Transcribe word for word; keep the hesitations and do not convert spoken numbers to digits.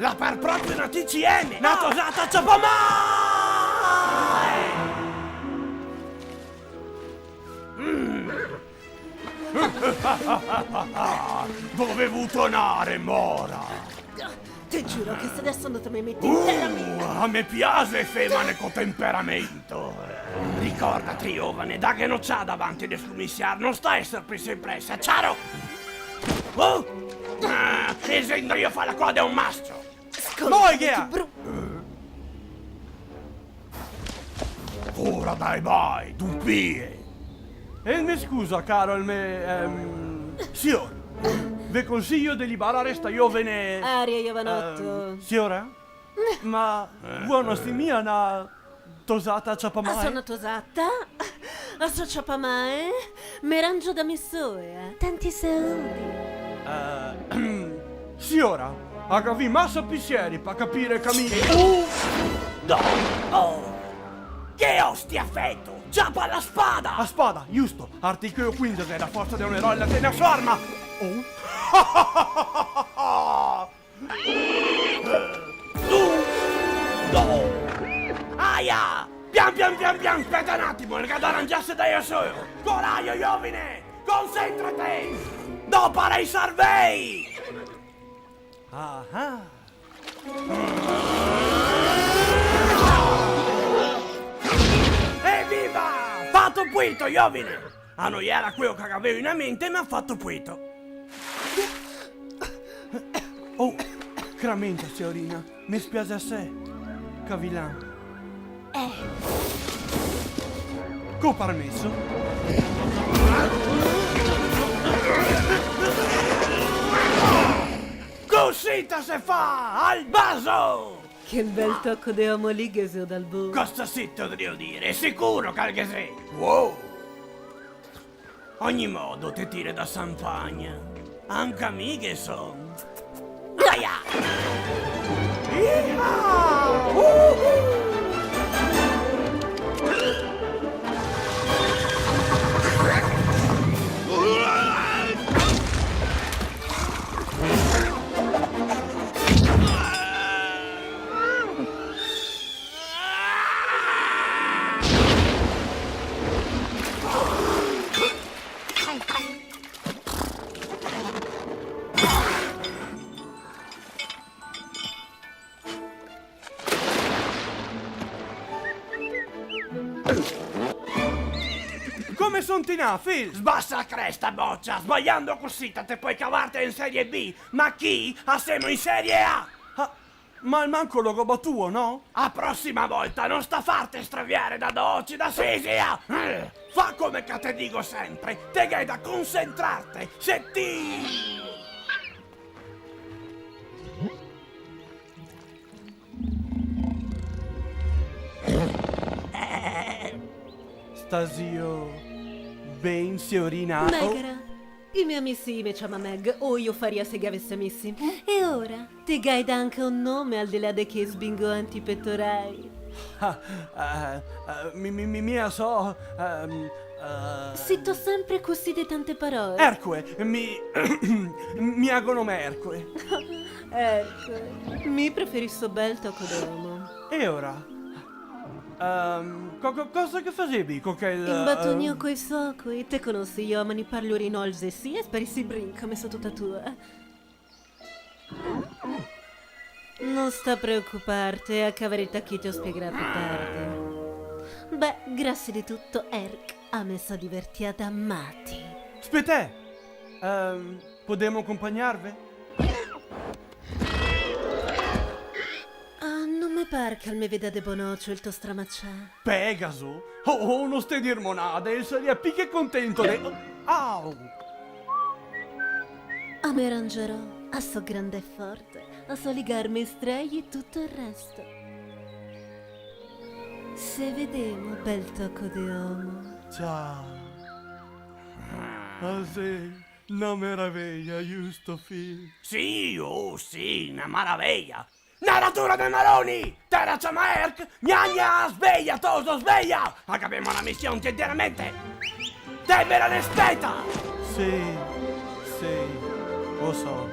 La par proprio na T C M! Na tosata ciapamai! Mm. Dovevo tonare, mora! Te giuro che se adeso no te me meti in tera mi... Uh, a me piase femane co temperamento! Ricordate, giovane, daghe na ociada avanti de scomisiar, no sta eser pì senpre in presa, ciaro? Oh! Ah, e se ndrìo a far la coda a un mascio! Scolta, Boy, che che è? Bru- Fora dai bai, dupie! E me scusa, caro el me, ehm, sior. Ve consiglio de liberare sta giovane, Aria, giovanotto. Ehm, siora? Ma, eh, vuo no sti mia na tosata ciapamai? A so na tosata? A so ciapamai? Me rangio da mi soła, eh? Tanti saudi. Eh, siora, a gavì masa pisieri pa capire che mi... Uh! No! Oh! Che ostia feto? Ciapa la spada! A spada, giusto. Articolo quindese, la forza de un eroe la tene a so arma! Oh! Tu! No! Aia! Pian, pian, pian, pian, speta un atimo, el ga da rangiarse da eo soło! Corajo, giovine! Concentrate! Dopara i servei! Ah! Eviva! Fato puito, giovine! Ah, no iera queo che gavevo in mente, ma fato puito. Oh, crementa, siorina, me spiase asè. Cavilà. Eh. Co parmeso. Cusita se fa, al baso! Che bel toco de omo lì, ghe xe dal bon. Cosa sito drio dire? Sicuro che ghe xe! Wow! Ogni modo, te tire da sanpagna. Anca mi ghe son. Aia! Iha! Uhu! Come son tinà, Phil? Sbasa la cresta, bocia! Sbaliando cusì, te pol cavarte in Serie B, ma chi? A semo in Serie A! Ah, ma almanco lo go batuo, no? A prosima volta no sta farte straviare da Doci, da Sisia! Eh, fa come che te digo senpre, te ghè da concentrarte, se ti... Stasio ben, siorina? Oh. Megra. I me amisi i me ciama Meg, o i o faria se i gavese amisi. Eh? E ora? Te gai dà anca un nome al de là de che sbingoanti petorai? Ah, eh, eh, mi, mi, mi, mi a so, ehm, eh. Sito senpre cusì de tante parole. Ercoe, mi, mi ago nome Ercoe. Ercoe. Mi preferiso bel toco de omo. E ora? Ehm, co-, co-, cosa che fasevi co quel, ehm? Imbatonio coi socoi, te conosi i omeni par lur i nolze sì, e sparisi brin come soto tatua. No sta preocuparte, a cavarì el tachito spiegherà pì tarde. Beh, grasie de tuto, Erc, a me so divertia da mati. Spetè! Ehm, podemo acompagnarve? Ah, no me par che el me veda de bon ocio el to stramacià. Pegaso? Oh, oh, no sta dir monade, el saria pì che contento de... Au! A me rangerò, a so granda e forte, a so ligarme e strei e tuto el resto. Se vedemo, bel toco de omo. Ciao. Ah, sì. Na maraveja, giusto, Phil? Sì, oh, sì, na maraveja! Na ratura de maroni! Te la ciama Erc? Gna gna, sveja, toso, sveja! Gavemo na mision, te te la mete! Te me la respeta! Sì, sì, lo so.